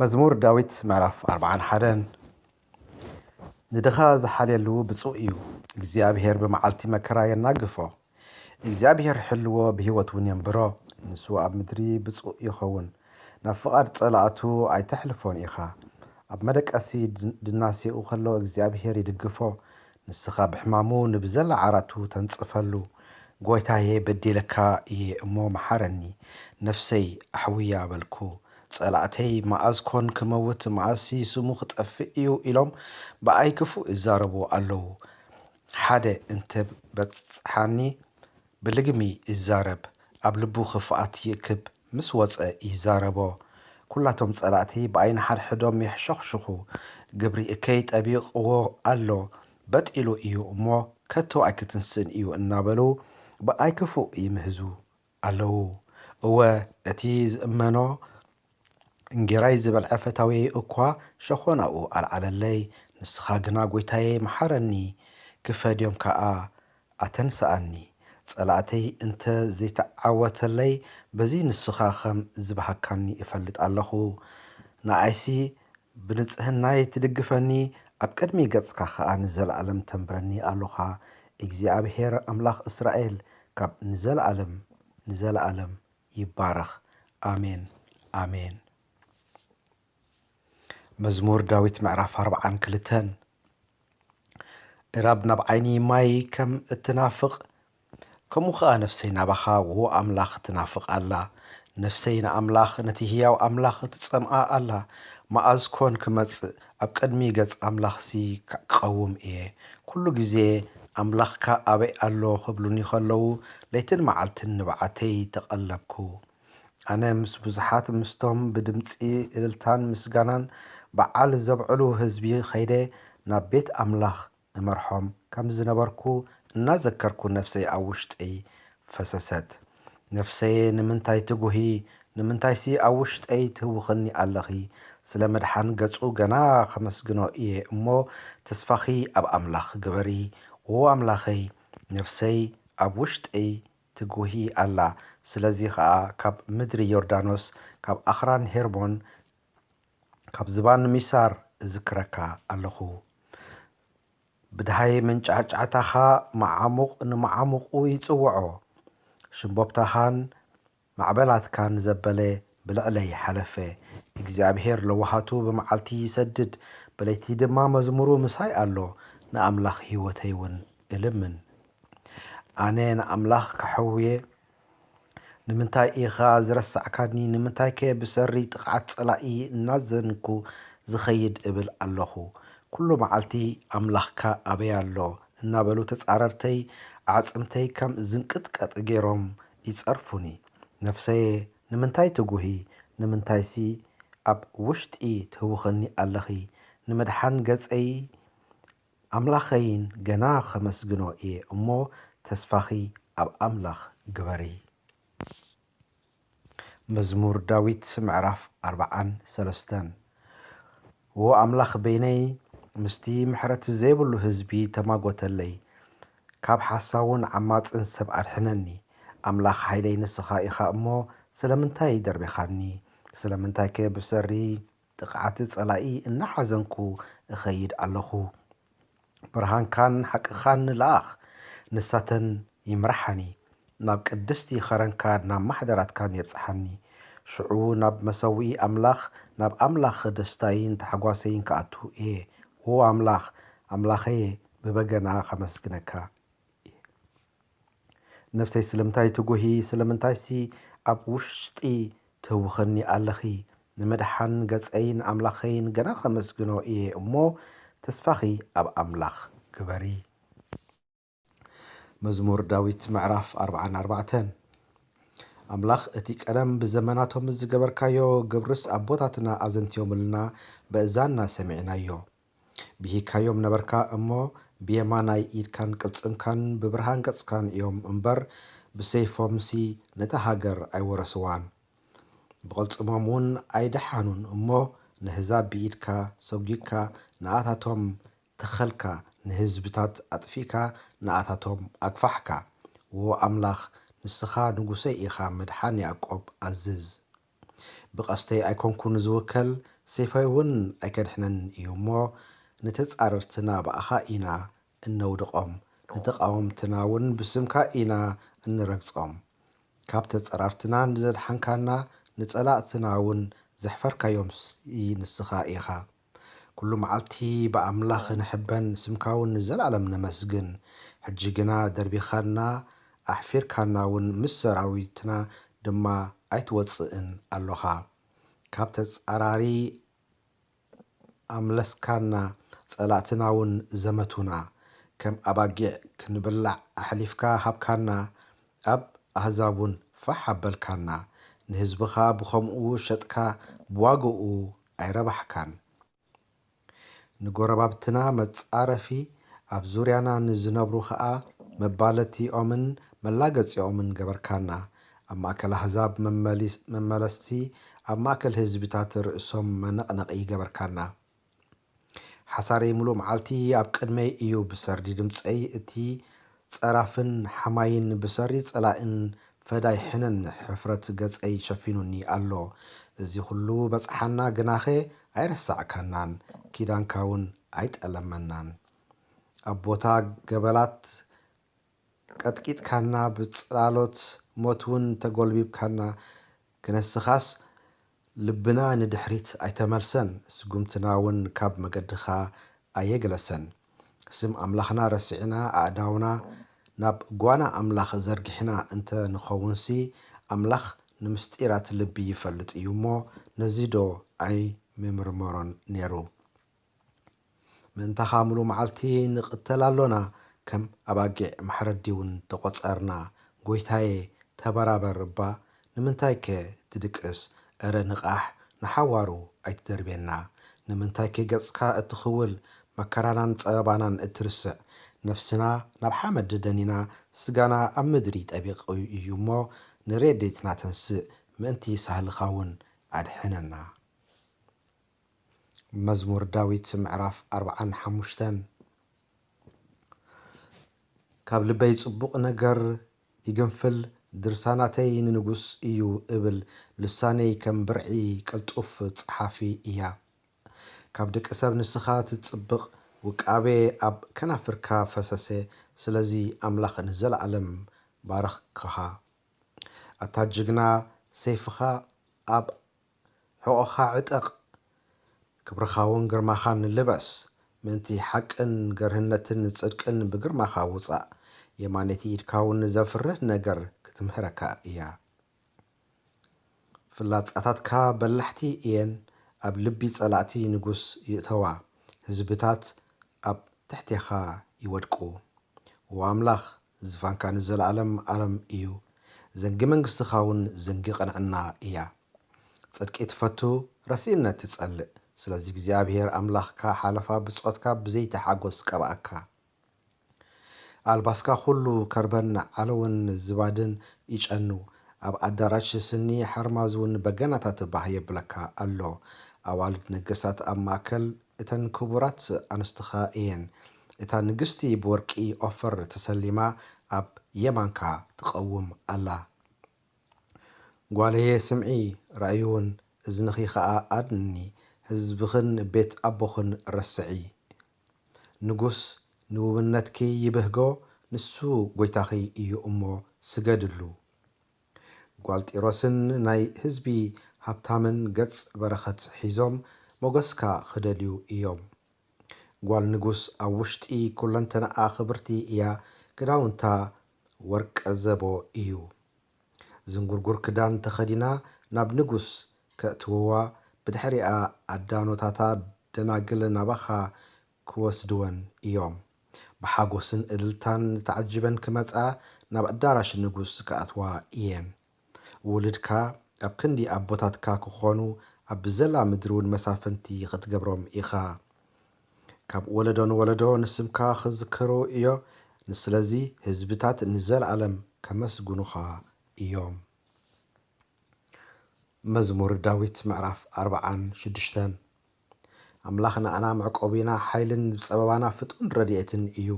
መዝሙር ዳዊት ምዕራፍ ኣርብዓን ሓደን። ንድኻ ዝሓልየሉ ብፁዕ እዩ። እግዚኣብሔር ብመዓልቲ መከራ የናግፎ። እግዚኣብሔር ይሕልዎ፣ ብህይወት እውን የንብሮ። ንሱ ኣብ ምድሪ ብፁዕ ይኸውን። ናብ ፍቓድ ጸላእቱ ኣይተሕልፎን ኢኻ። ኣብ መደቀሲ ድ-፣ ድናሴኡ ከሎ እግዚኣብሔር ይድግፎ። ንስኻ ብሕማሙ ንብዘላ ዓራቱ ተንጽፈሉ። ጎይታዬ፣ በዲለካ እየ እሞ መሓረኒ። ነፍሰይ ኣሕውያ በልኩ። ጸላእተይ መኣዝ ኮን ክመውት፣ መኣዝሲ ስሙ ክጠፍእ እዩ ኢሎም ብኣይ ክፉእ ይዛረቡ ኣለዉ። ሓደ እንተ በጽሓኒ ብልግሚ ይዛረብ፣ ኣብ ልቡ ክፍኣት ይእክብ፣ ምስ ወጸ ይዛረቦ። ኩላቶም ጸላእተይ ብኣይ ንሓድሕዶም የሕሸኽሽኹ። ግብሪ እከይ ጠቢቕዎ ኣሎ፣ በጢሉ እዩ እሞ ከቶ ኣይክትንስእን እዩ እናበሉ ብኣይ ክፉእ ይምህዙ ኣለዉ። እወ፣ እቲ ዝእመኖ እንጌራይ ዝበልዐ ፈታውየይ እኳ ሸኾናኡ ኣልዓለለይ። ንስኻ ግና ጐይታየ መሓረኒ፣ ክፈድዮም ከኣ ኣተንስኣኒ። ጸላእተይ እንተ ዘይተዓወተለይ፣ በዚ ንስኻ ኸም ዝበሃካኒ እፈልጥ ኣለኹ። ንኣይሲ ብንጽህናይ ትድግፈኒ፣ ኣብ ቅድሚ ገጽካ ኸኣ ንዘለኣለም ተንብረኒ ኣሎኻ። እግዚኣብሄር ኣምላኽ እስራኤል ካብ ንዘለኣለም ንዘለኣለም ይባረኽ። ኣሜን፣ ኣሜን። መዝሙር ዳዊት ምዕራፍ ኣርብዓን ክልተን። እራብ ናብ ዓይኒ ማይ ከም እትናፍቕ፣ ከምኡ ኸኣ ነፍሰይ ናባኻ፣ ዎ ኣምላኽ፣ ትናፍቕ ኣላ። ነፍሰይ ንኣምላኽ፣ ነቲ ህያው ኣምላኽ ትጸምኣ ኣላ። መኣዝ ኮን ክመጽእ፣ ኣብ ቅድሚ ገጽ ኣምላኽሲ ክቐውም እየ? ኩሉ ግዜ፣ ኣምላኽካ ኣበይ ኣሎ ክብሉኒ ኸለዉ፣ ለይትን መዓልትን ንብዓተይ ተቐለብኩ። ኣነ ምስ ብዙሓት፣ ምስቶም ብድምጺ እልልታን ምስጋናን በዓል ዘብዕሉ ህዝቢ ኸይደ፣ ናብ ቤት ኣምላኽ እመርሖም ከም ዝነበርኩ እናዘከርኩ፣ ነፍሰይ ኣብ ውሽጠይ ፈሰሰት። ነፍሰየ፣ ንምንታይ ትጉሂ? ንምንታይሲ ኣብ ውሽጠይ ትህውኽኒ ኣለኺ? ስለ ምድሓን ገጹ ገና ኸመስግኖ እየ እሞ፣ ተስፋኺ ኣብ ኣምላኽ ግበሪ። ዎ ኣምላኸይ፣ ነፍሰይ ኣብ ውሽጠይ ትጉሂ ኣላ። ስለዚ ኸኣ ካብ ምድሪ ዮርዳኖስ፣ ካብ ኣኽራን ሄርሞን፣ ካብ ዝባን ሚሳር እዝክረካ ኣለኹ። ብድሃይ መንጫዕጫዕታኻ መዓሙቕ ንመዓሙቑ ይጽውዖ። ሽምቦብታኻን ማዕበላትካን ዘበለ ብልዕለይ ሓለፈ። እግዚኣብሄር ለዋሃቱ ብመዓልቲ ይሰድድ፣ ብለይቲ ድማ መዝሙሩ ምሳይ ኣሎ። ንኣምላኽ ህይወተይ እውን እልምን። ኣነ ንኣምላኽ ከሐውየ፣ ንምንታይ ኢኻ ዝረሳዕካኒ? ንምንታይከ ብሰሪ ጥቕዓት ጸላኢ እናዘንኩ ዝኸይድ እብል ኣለኹ? ኩሉ መዓልቲ ኣምላኽካ ኣበይ ኣሎ? እናበሉ ተጻረርተይ ኣዕጽምተይ ከም ዝንቅጥቀጥ ገይሮም ይጸርፉኒ። ነፍሰየ፣ ንምንታይ ትጉሂ? ንምንታይሲ ኣብ ውሽጢ ትህውኸኒ ኣለኺ? ንምድሓን ገጸይ ኣምላኸይን ገና ኸመስግኖ እየ እሞ፣ ተስፋኺ ኣብ ኣምላኽ ግበሪ። መዝሙር ዳዊት ምዕራፍ ኣርብዓን ሰለስተን። ዎ ኣምላኽ በይነይ፣ ምስቲ ምሕረት ዘይብሉ ህዝቢ ተማጎተለይ፣ ካብ ሓሳውን ዓማጽን ሰብ ኣድሕነኒ። ኣምላኽ ሓይለይ ንስኻ ኢኻ እሞ፣ ስለምንታይ ደርቢኻኒ? ስለምንታይከ ብሰሪ ጥቕዓት ጸላኢ እናሓዘንኩ እኸይድ ኣለኹ። ብርሃንካን ሓቅኻን ልኣኽ፣ ንሳተን ይምርሓኒ። ናብ ቅድስቲ ኸረንካ ናብ ማሕደራትካን የብጽሓኒ። ሽዑ ናብ መሰውኢ ኣምላኽ፣ ናብ ኣምላኽ ደስታይን ታሕጓሰይን ክኣቱ እየ። ዎ ኣምላኽ፣ ኣምላኸየ፣ ብበገና ኸመስግነካ። ነፍሰይ ስለምንታይ ትጉሂ? ስለምንታይሲ ኣብ ውሽጢ ትህውኸኒ ኣለኺ? ንምድሓን ገጸይን ኣምላኸይን ገና ኸመስግኖ እየ እሞ፣ ተስፋኺ ኣብ ኣምላኽ ግበሪ። መዝሙር ዳዊት ምዕራፍ ኣርብዓን ኣርባዕተን። ኣምላኽ፣ እቲ ቀደም ብዘመናቶም ዝገበርካዮ ግብርስ ኣቦታትና ኣዘንትዮምልና፣ በእዛንና ሰሚዕናዮ። ብሂካዮም ነበርካ እሞ፣ ብየማናይ ኢድካን ቅልጽምካን ብብርሃን ገጽካን እዮም እምበር፣ ብሰይፎምሲ ነታ ሃገር ኣይወረስዋን። ብቕልጽሞም እውን ኣይደሓኑን እሞ፣ ነህዛብ ብኢድካ ሰጒግካ፣ ንኣታቶም ተኸልካ፣ ንህዝብታት ኣጥፊእካ፣ ንኣታቶም ኣግፋሕካ። ዎ ኣምላኽ፣ ንስኻ ንጉሰይ ኢኻ፣ ምድሓን ያዕቆብ ኣዝዝ። ብቐስተይ ኣይኮንኩን ዝውከል፣ ሴፋይ እውን ኣይከድሕነን እዩ እሞ፣ ንተጻረርትና ብኣኻ ኢና እነውድቖም፣ ንተቓወምትና እውን ብስምካ ኢና እንረግጾም። ካብ ተጻረርትና ንዘድሓንካና፣ ንጸላእትና እውን ዘሕፈርካዮም ንስኻ ኢኻ። ኩሉ መዓልቲ ብኣምላኽ ንሕበን፣ ስምካ እውን ንዘለኣለም ነመስግን። ሕጂ ግና ደርቢኻና፣ ኣሕፊርካና እውን፣ ምስ ሰራዊትና ድማ ኣይትወጽእን ኣሎኻ። ካብ ተጻራሪ ኣምለስካና፣ ጸላእትና እውን ዘመቱና። ከም ኣባጊዕ ክንብላዕ ኣሕሊፍካ ሃብካና፣ ኣብ ኣህዛብ እውን ፋሕ ኣበልካና። ንህዝብኻ ብኸምኡ ሸጥካ፣ ብዋግኡ ኣይረባሕካን። ንጎረባብትና መጻረፊ፣ ኣብ ዙርያና ንዝነብሩ ኸኣ መባለቲኦምን መላገጺኦምን ገበርካና። ኣብ ማእከል ኣህዛብ መመሊስ-፣ መመለስቲ፣ ኣብ ማእከል ህዝብታት ርእሶም መነቕነቒ ገበርካና። ሓሳረይ ምሉእ መዓልቲ ኣብ ቅድመይ እዩ፣ ብሰሪ ድምጸይ እቲ ጸራፍን ሓማይን፣ ብሰሪ ጸላእን ፈዳይ ሕነን ሕፍረት ገጸይ ሸፊኑኒ ኣሎ። እዚ ኹሉ በጽሓና፣ ግናኸ ኣይረሳዕካናን፣ ኪዳንካ እውን ኣይጠለመናን። ኣብ ቦታ ገበላት ቀጥቂጥካና፣ ብጽላሎት ሞት እውን ተጎልቢብካና፣ ክነስኻስ ልብና ንድሕሪት ኣይተመልሰን፣ ስጉምትና እውን ካብ መገድኻ ኣየግለሰን። ስም ኣምላኽና ረሲዕና፣ ኣእዳውና ናብ ጓና ኣምላኽ ዘርጊሕና እንተ ንኸውንሲ፣ ኣምላኽ ንምስጢራት ልቢ ይፈልጥ እዩ እሞ፣ ነዚ ዶ ኣይምምርመሮን ነይሩ? ምእንታኻ ምሉእ መዓልቲ ንቕተል ኣሎና፣ ከም ኣባጊዕ ማሕረዲ እውን ተቖጸርና። ጐይታየ፣ ተበራበር እባ፣ ንምንታይከ ትድቅስ? እረ ንቓሕ፣ ንሓዋሩ ኣይትደርብየና። ንምንታይከ ገጽካ እትኽውል? መከራናን ጸበባናን እትርስዕ? ነፍስና ናብ ሓመድ ደኒና፣ ስጋና ኣብ ምድሪ ጠቢቑ እዩ እሞ፣ ንሬዴትና ተንስእ፣ ምእንቲ ሳህልኻ እውን ኣድሕነና። መዝሙር ዳዊት ምዕራፍ ኣርብዓን ሓሙሽተን። ካብ ልበይ ጽቡቕ ነገር ይግንፍል፣ ድርሳናተይ ንንጉስ እዩ እብል። ልሳነይ ከም ብርዒ ቅልጡፍ ጸሓፊ እያ። ካብ ደቂ ሰብ ንስኻ ትጽብቕ፣ ውቃቤ ኣብ ከናፍርካ ፈሰሰ። ስለዚ ኣምላኽ ንዘለኣለም ባረኽካ። ኣታ ጅግና፣ ሰይፍኻ ኣብ ሕቖኻ ዕጠቕ፣ ክብርኻውን ግርማኻን ልበስ። ምእንቲ ሓቅን ገርህነትን ጽድቅን ብግርማኻ ውጻእ። የማነይቲ ኢድካ እውን ዘፍርህ ነገር ክትምህረካ እያ። ፍላጻታትካ በላሕቲ እየን፣ ኣብ ልቢ ጸላእቲ ንጉስ ይእተዋ። ህዝብታት ኣብ ትሕቴኻ ይወድቁ። ዎ ኣምላኽ፣ ዝፋንካ ንዘለኣለም ኣለም እዩ። ዘንጊ መንግስትኻ እውን ዘንጊ ቅንዕና እያ። ጽድቂ ትፈቱ፣ ረሲእነት ትጸልእ። ስለዚ እግዚኣብሄር ኣምላኽካ ሓለፋ ብጾትካ ብዘይቲ ሓጎስ ቀብኣካ። ኣልባስካ ኩሉ ከርበን ዓለውን ዝባድን ይጨኑ። ኣብ ኣዳራሽ ስኒ ሓርማዝ እውን በገናታት ባህ የብለካ ኣሎ። ኣዋልድ ነገስታት ኣብ ማእከል እተን ክቡራት ኣንስትኻ እየን። እታ ንግስቲ ብወርቂ ኦፈር ተሰሊማ ኣብ የማንካ ትቐውም ኣላ። ጓለየ ስምዒ፣ ራእይውን እዝንኺ ኸኣ ኣድንኒ፣ ህዝብኽን ቤት ኣቦኽን ረስዒ። ንጉስ ንውብነትኪ ይብህጎ፣ ንሱ ጐይታኺ እዩ እሞ ስገድሉ። ጓል ጢሮስን ናይ ህዝቢ ሃብታምን ገጽ በረኸት ሒዞም ሞገስካ ክደልዩ እዮም። ጓል ንጉስ ኣብ ውሽጢ ኩለንተናኣ ክብርቲ እያ፣ ክዳውንታ ወርቀ ዘቦ እዩ። ዝንጉርጉር ክዳን ተኸዲና ናብ ንጉስ ከእትውዋ፣ ብድሕሪኣ ኣዳኖታታ ደናግል ናባኻ ክወስድወን እዮም። ብሓጎስን እልልታን ተዓጂበን ክመጻ፣ ናብ ኣዳራሽ ንጉስ ክኣትዋ እየን። ውሉድካ ኣብ ክንዲ ኣቦታትካ ክኾኑ፣ ኣብ ብዘላ ምድሪ እውን መሳፍንቲ ኽትገብሮም ኢኻ። ካብ ወለዶ ንወለዶ ንስምካ ኽዝከሩ እዮ፣ ስለዚ ህዝብታት ንዘለኣለም ከመስግኑኻ እዮም። መዝሙር ዳዊት ምዕራፍ ኣርብዓን ሽዱሽተን። ኣምላኽ ንኣና መዕቆቢና፣ ሓይልን ጸበባና ፍቱን ረድኤትን እዩ።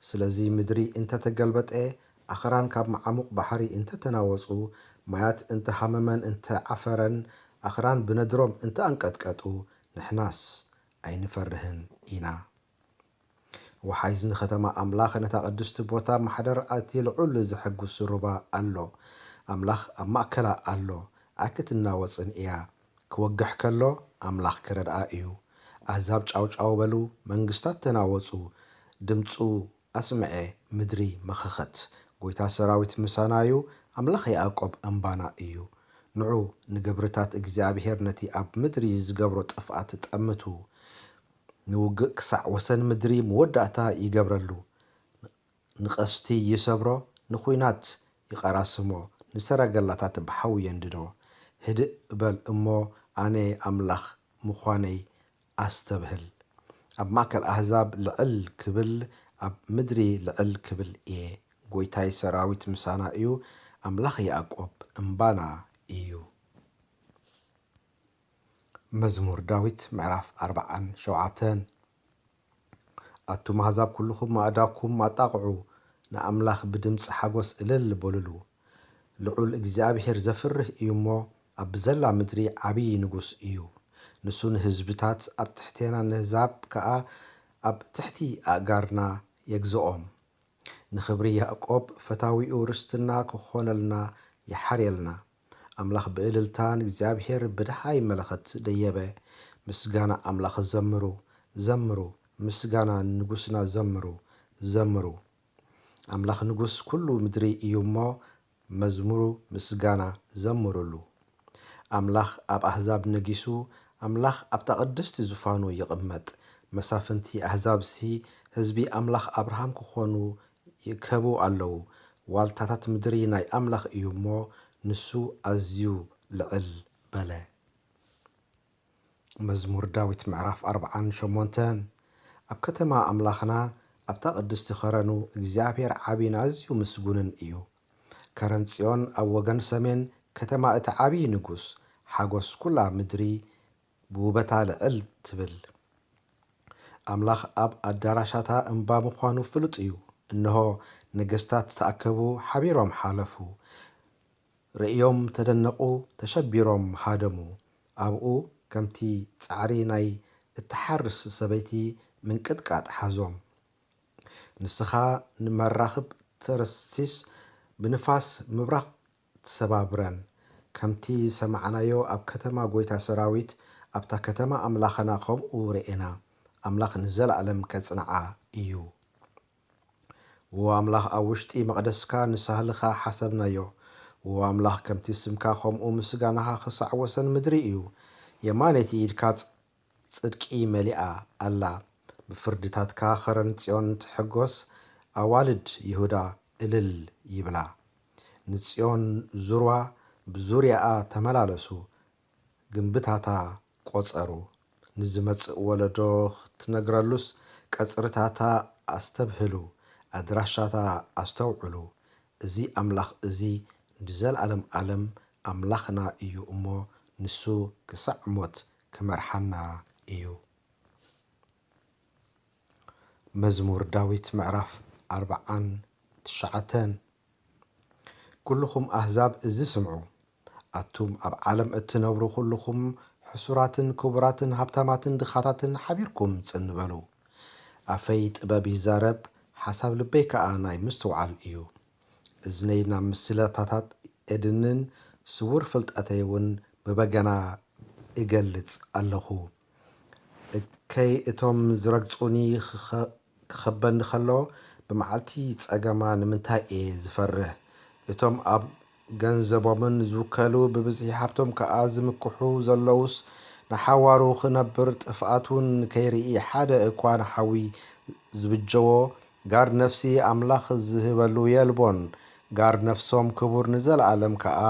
ስለዚ ምድሪ እንተ ተገልበጠ፣ ኣኽራን ካብ መዓሙቕ ባሕሪ እንተ ተናወጹ፣ ማያት እንተ ሃመመን እንተ ዓፈረን፣ ኣኽራን ብነድሮም እንተ ኣንቀጥቀጡ፣ ንሕናስ ኣይንፈርህን ኢና። ወሓይዝ ንኸተማ ኣምላኽ፣ ነታ ቅድስቲ ቦታ ማሕደር እቲ ልዑል ዘሐጉስ ሩባ ኣሎ። ኣምላኽ ኣብ ማእከላ ኣሎ፣ ኣይክትናወጽን እያ። ክወግሕ ከሎ ኣምላኽ ክረድኣ እዩ። ኣህዛብ ጫውጫው በሉ፣ መንግስታት ተናወጹ፣ ድምጹ ኣስምዐ፣ ምድሪ መኸኸት። ጎይታ ሰራዊት ምሳና እዩ፣ ኣምላኽ ያዕቆብ እምባና እዩ። ንዑ፣ ንግብርታት እግዚኣብሄር፣ ነቲ ኣብ ምድሪ ዝገብሮ ጥፍኣት ጠምቱ። ንውግእ ክሳዕ ወሰን ምድሪ መወዳእታ ይገብረሉ። ንቐስቲ ይሰብሮ፣ ንኹናት ይቐራስሞ፣ ንሰረገላታት ብሓዊ የንድዶ። ህድእ በል እሞ ኣነ ኣምላኽ ምዃነይ ኣስተብህል። ኣብ ማእከል ኣህዛብ ልዕል ክብል፣ ኣብ ምድሪ ልዕል ክብል እየ። ጎይታይ ሰራዊት ምሳና እዩ፣ ኣምላኽ ያዕቆብ እምባና እዩ። መዝሙር ዳዊት ምዕራፍ ኣርብዓን ሸውዓተን። ኣቱም ኣህዛብ ኩልኹም ኣእዳውኩም ኣጣቕዑ፣ ንኣምላኽ ብድምጺ ሓጎስ እልል በሉሉ። ልዑል እግዚኣብሄር ዘፍርህ እዩ እሞ፣ ኣብ ዘላ ምድሪ ዓብዪ ንጉስ እዩ። ንሱ ንህዝብታት ኣብ ትሕቴና፣ ንህዛብ ከኣ ኣብ ትሕቲ ኣእጋርና የግዝኦም። ንኽብሪ ያዕቆብ ፈታዊኡ ርስትና ክኾነልና ይሓርየልና። ኣምላኽ ብእልልታ ንእግዚኣብሄር ብደሃይ መለኸት ደየበ። ምስጋና ኣምላኽ ዘምሩ፣ ዘምሩ፣ ምስጋና ንንጉስና ዘምሩ፣ ዘምሩ። ኣምላኽ ንጉስ ኩሉ ምድሪ እዩ እሞ፣ መዝሙሩ ምስጋና ዘምሩሉ። ኣምላኽ ኣብ ኣህዛብ ነጊሱ፣ ኣምላኽ ኣብታ ቅድስቲ ዙፋኑ ይቕመጥ። መሳፍንቲ ኣህዛብሲ ህዝቢ ኣምላኽ ኣብርሃም ክኾኑ ይእከቡ ኣለዉ። ዋልታታት ምድሪ ናይ ኣምላኽ እዩ እሞ፣ ንሱ ኣዝዩ ልዕል በለ። መዝሙር ዳዊት ምዕራፍ ኣርብዓን ሸሞንተን። ኣብ ከተማ ኣምላኽና፣ ኣብታ ቅድስቲ ኸረኑ፣ እግዚኣብሄር ዓቢን ኣዝዩ ምስጉንን እዩ። ከረን ጽዮን ኣብ ወገን ሰሜን፣ ከተማ እቲ ዓቢ ንጉስ፣ ሓጎስ ኩላ ምድሪ ብውበታ ልዕል ትብል። ኣምላኽ ኣብ ኣዳራሻታ እምባ ምዃኑ ፍሉጥ እዩ። እንሆ፣ ነገስታት ተኣከቡ፣ ሓቢሮም ሓለፉ። ርእዮም ተደነቑ፣ ተሸቢሮም ሃደሙ። ኣብኡ ከምቲ ጻዕሪ ናይ እትሓርስ ሰበይቲ ምንቅጥቃጥ ሓዞም። ንስኻ ንመራኽብ ተርሲስ ብንፋስ ምብራቕ ትሰባብረን። ከምቲ ዝሰማዕናዮ ኣብ ከተማ ጐይታ ሰራዊት፣ ኣብታ ከተማ ኣምላኽና ኸምኡ ርኤና። ኣምላኽ ንዘለኣለም ከጽንዓ እዩ። ዎ ኣምላኽ፣ ኣብ ውሽጢ መቕደስካ ንሳህልኻ ሓሰብናዮ። ዎ ኣምላኽ፣ ከምቲ ስምካ ኸምኡ ምስጋናኻ ክሳዕ ወሰን ምድሪ እዩ። የማነይቲ ኢድካ ጽ-፣ ጽድቂ መሊኣ ኣላ። ብፍርድታትካ ኸረን ጽዮን ትሕጎስ፣ ኣዋልድ ይሁዳ እልል ይብላ። ንጽዮን ዙርዋ ብዙርያኣ ተመላለሱ። ግምብታታ ቈጸሩ። ንዝመጽእ ወለዶ ኽትነግረሉስ፣ ቀጽርታታ ኣስተብህሉ፣ ኣድራሻታ ኣስተውዕሉ። እዚ ኣምላኽ እዚ ንዘለኣለም ኣለም ኣምላኽና እዩ እሞ፣ ንሱ ክሳዕ ሞት ክመርሓና እዩ። መዝሙር ዳዊት ምዕራፍ ኣርብዓን ትሽዓተን። ኩልኹም ኣህዛብ እዚ ስምዑ። ኣቱም ኣብ ዓለም እትነብሩ ኩልኹም ሕሱራትን ክቡራትን ሃብታማትን ድኻታትን ሓቢርኩም ጽን በሉ። ኣፈይ ጥበብ ይዛረብ፣ ሓሳብ ልበይ ከኣ ናይ ምስትውዓል እዩ። እዝነይ ናብ ምስላታት ኤድንን ስዉር ፍልጠተይ እውን ብበገና እገልጽ ኣለኹ። እከይ እቶም ዝረግጹኒ ክኸ-፣ ክኸበኒ ከሎ፣ ብመዓልቲ ጸገማ ንምንታይ እየ ዝፈርህ? እቶም ኣብ ገንዘቦምን ዝውከሉ፣ ብብዝሒ ሃብቶም ከኣ ዝምክሑ ዘለዉስ፣ ንሓዋሩ ክነብር ጥፍኣት እውን ከይርኢ፣ ሓደ እኳ ንሓዊ ዝብጀዎ ጋር ነፍሲ ኣምላኽ ዝህበሉ የልቦን። ጋር ነፍሶም ክቡር ንዘለኣለም ከኣ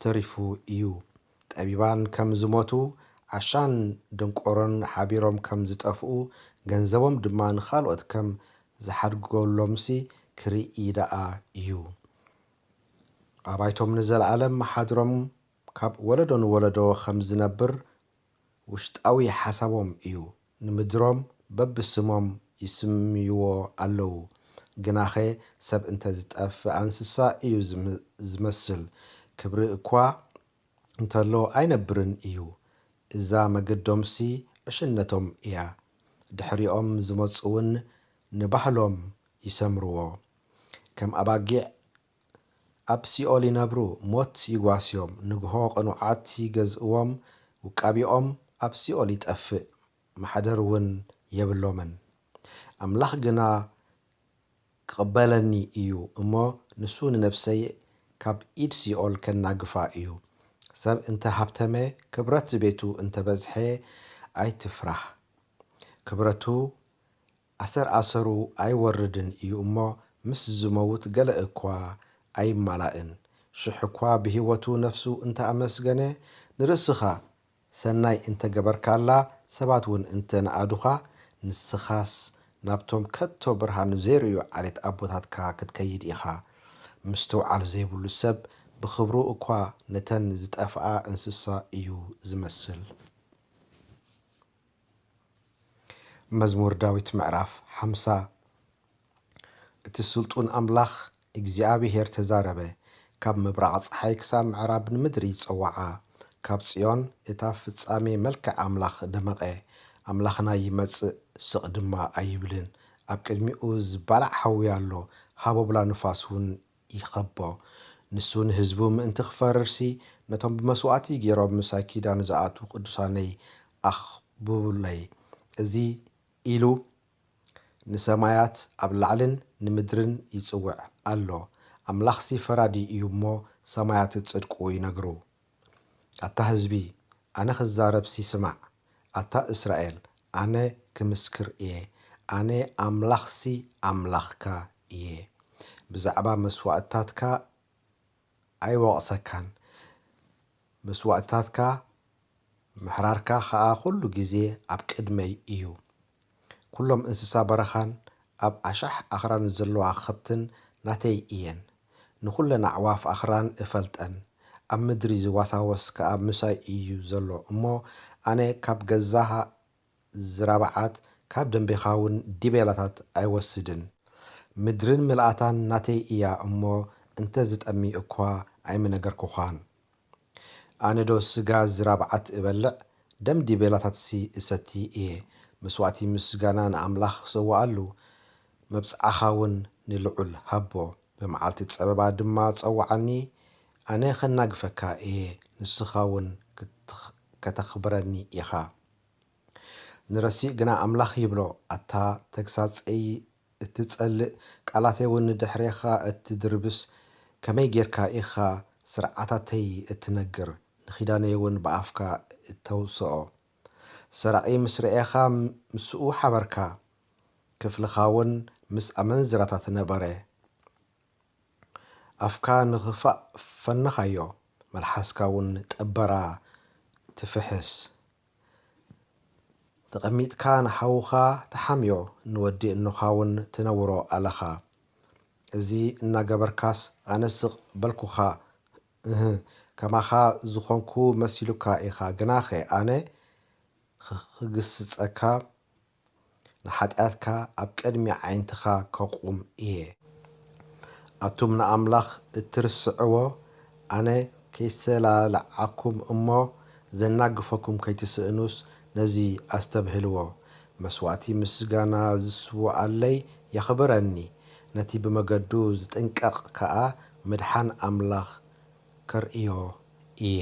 ተሪፉ እዩ። ጠቢባን ከም ዝሞቱ፣ ዓሻን ደንቆሮን ሓቢሮም ከም ዝጠፍኡ፣ ገንዘቦም ድማ ንኻልኦት ከም ዝሓድጎሎምሲ ክርኢ ደኣ እዩ። ኣባይቶም ንዘለኣለም መሓድሮም ካብ ወለዶ ንወለዶ ከም ዝነብር ውሽጣዊ ሓሳቦም እዩ። ንምድሮም በብስሞም ይስምይዎ ኣለዉ። ግናኸ ሰብ እንተ ዝጠፍእ ኣንስሳ እዩ ዝም-፣ ዝመስል። ክብሪ እኳ እንተሎ ኣይነብርን እዩ። እዛ መገዶምሲ ዕሽነቶም እያ። ድሕሪኦም ዝመጹ እውን ንባህሎም ይሰምርዎ። ከም ኣባጊዕ ኣብ ሲኦል ይነብሩ፣ ሞት ይጓስዮም። ንግሆ ቅኑዓት ይገዝእዎም፣ ውቃቢኦም ኣብ ሲኦል ይጠፍእ፣ ማሕደር እውን የብሎምን። ኣምላኽ ግና ክቕበለኒ እዩ እሞ፣ ንሱ ንነፍሰይ ካብ ኢድ ሲኦል ከናግፋ እዩ። ሰብ እንተ ሃብተመ፣ ክብረት ቤቱ እንተ በዝሐ፣ ኣይትፍራህ። ክብረቱ ኣሰር ኣሰሩ ኣይወርድን እዩ እሞ፣ ምስ ዝመውት ገለ እኳ ኣይማላእን። ሽሕ እኳ ብህይወቱ ነፍሱ እንተ ኣመስገነ፣ ንርእስኻ ሰናይ እንተ ገበርካላ፣ ሰባት እውን እንተ ነኣዱኻ፣ ንስኻስ ናብቶም ከቶ ብርሃን ዘይርእዩ ዓሌት ኣቦታትካ ክትከይድ ኢኻ። ምስትውዓል ዘይብሉ ሰብ ብኽብሩ እኳ ነተን ዝጠፍኣ እንስሳ እዩ ዝመስል። መዝሙር ዳዊት ምዕራፍ ሓምሳ። እቲ ስልጡን ኣምላኽ እግዚኣብሄር ተዛረበ፣ ካብ ምብራቕ ጸሓይ ክሳብ ምዕራብ ንምድሪ ጸውዓ። ካብ ጽዮን እታ ፍጻሜ መልክዕ ኣምላኽ ደመቐ። ኣምላኽና ይመጽእ፣ ስቕ ድማ ኣይብልን። ኣብ ቅድሚኡ ዝባላዕ ሓዊ ኣሎ፣ ሃቦብላ ንፋስ እውን ይኸቦ። ንሱ ንህዝቡ ምእንቲ ክፈርድሲ፣ ነቶም ብመስዋእቲ ገይሮም ምሳይ ኪዳን ዝኣትዉ ቅዱሳነይ ኣኽብቡለይ። እዚ ኢሉ ንሰማያት ኣብ ላዕልን ንምድርን ይጽውዕ ኣሎ። ኣምላኽሲ ፈራዲ እዩ እሞ፣ ሰማያት ጽድቁ ይነግሩ። ኣታ ህዝቢ፣ ኣነ ክዛረብሲ ስማዕ። ኣታ እስራኤል፣ ኣነ ክምስክር እየ። ኣነ ኣምላኽሲ ኣምላኽካ እየ። ብዛዕባ መስዋእትታትካ ኣይወቕሰካን። መስዋእትታትካ ምሕራርካ ኸኣ ኹሉ ግዜ ኣብ ቅድመይ እዩ። ኩሎም እንስሳ በረኻን ኣብ ኣሻሕ ኣኽራን ዘለዋ ኸብትን ናተይ እየን። ንኹለን ኣዕዋፍ ኣኽራን እፈልጠን፣ ኣብ ምድሪ ዝዋሳወስ ከኣ ምሳይ እዩ ዘሎ እሞ፣ ኣነ ካብ ገዛኻ ዝራብዓት፣ ካብ ደምቤኻ እውን ዲቤላታት ኣይወስድን። ምድርን ምልኣታን ናተይ እያ እሞ፣ እንተ ዝጠሚ እኳ ኣይምነገርኩኻን። ኣነዶ ስጋ ዝራብዓት እበልዕ፣ ደም ዲቤላታትሲ እሰቲ እየ። መስዋእቲ ምስጋና ንኣምላኽ ሰውኣሉ፣ መብጽዓኻ እውን ንልዑል ሃቦ። ብመዓልቲ ጸበባ ድማ ጸውዓኒ፣ ኣነ ኸናግፈካ እየ፣ ንስኻ እውን ክትኽ-፣ ከተኽብረኒ ኢኻ። ንረሲእ ግና ኣምላኽ ይብሎ፣ ኣታ ተግሳጸይ እትጸልእ፣ ቃላተይ እውን ንድሕሬኻ እትድርብስ፣ ከመይ ጌርካ ኢኻ ስርዓታተይ እትነግር፣ ንኺዳነይ እውን ብኣፍካ እተውስኦ? ሰራቒ ምስ ረኤኻ ምስኡ ሓበርካ፣ ክፍልኻ እውን ምስ ኣመንዝራታት ነበረ። ኣፍካ ንኽፋእ ፈነኻዮ፣ መልሓስካ እውን ጠበራ ትፍሕስ። ተቐሚጥካ ንሓውኻ ትሓምዮ፣ ንወዲ እኖኻ እውን ትነውሮ ኣለኻ። እዚ እናገበርካስ ኣነ ስቕ በልኩኻ? እህ፣ ከማኻ ዝኾንኩ መሲሉካ ኢኻ። ግናኸ ኣነ ኽ-፣ ክግስጸካ፣ ንሓጢኣትካ ኣብ ቅድሚ ዓይንትኻ ከቑም እየ። ኣቱም ንኣምላኽ እትርስዕዎ፣ ኣነ ከይሰላልዓኩም እሞ ዘናግፈኩም ከይትስእኑስ ነዚ ኣስተብህልዎ። መስዋእቲ ምስጋና ዝስውኣለይ የኽብረኒ፣ ነቲ ብመገዱ ዝጥንቀቕ ከኣ ምድሓን ኣምላኽ ከርእዮ እየ።